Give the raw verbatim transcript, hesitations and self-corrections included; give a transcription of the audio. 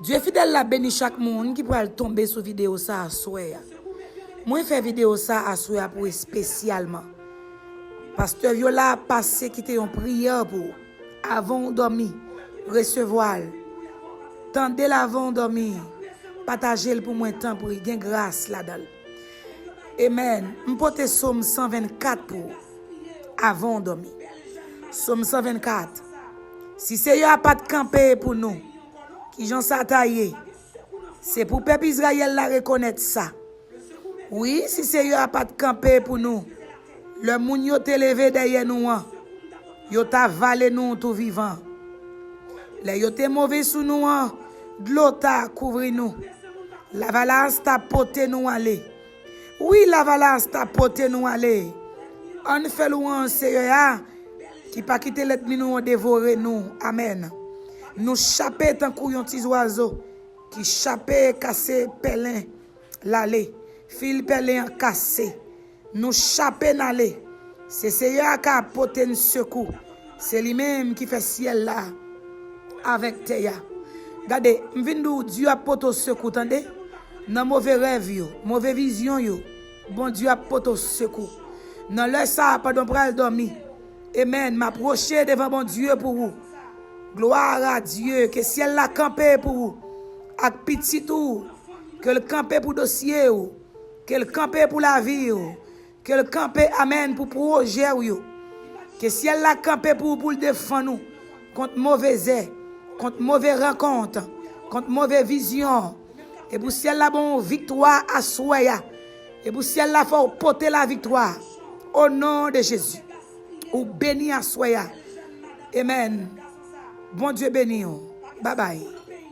Dye fidèl la beni chak moun ki pral tonbe sou videyo sa aswè a. Mwen fè videyo sa aswè a pou espesyalman. Pastè Vyola ap pase kite yon priyè pou ou. Avan w dòmi, resevwa l. Tande l avan w dòmi. Pataje l pou mwen tanpri, gen gras ladan l. Amen. M pote Sòm san vennkat pou ou. Avan w dòmi. Sòm san vennkat. Si Seyè a pa t kanpe pou nou, kijan sa ta ye? Se pou pèp Izrayèl la rekonèt sa. Wi, si Seyè a pa t kanpe pou nou, lè moun yo te leve dèyè nou an, yo ta vale nou tou vivan. Lè yo te move sou nou an, dlo ta kouvri nou. Lavalas ta pote nou ale. Wi, lavalas ta pote nou ale. Ann fè lwanj Seyè a, ki pa kite lènmi nou an devore nou. Amèn. Nou chape tankou yon ti zwazo ki chape kase pèlen l ale. Fil pèlen an kase. Nou chape n ale. Se Seyè a k ap pote n sekou. Se li menm ki fè syèl la avèk tè a. Gade, m vin di w, Dye ap pote w sekou, tande? Nan move rèv yo, move vizyon yo, Bondye ap pote w sekou. Nan lè sa a, pandan w pral dòmi, amen, m ap pwoche devan Bondye pou ou. Gloire à Dieu, ke syèl la kanpe pou ou ak pitit ou, ke l kanpe pou dosye w, ke l kanpe pou lavi w, ke l kanpe, amèn, pou pwojè w yo. Ke syèl la kanpe pou ou, pou l defann ou kont move zè, kont move rankont, kont move vizyon. E pou syèl la ban w viktwa aswè a. E pou syèl la fè w pote laviktwa. O non de Jezi. Ou beni aswè a. Amen. Bondye beni w. Babay.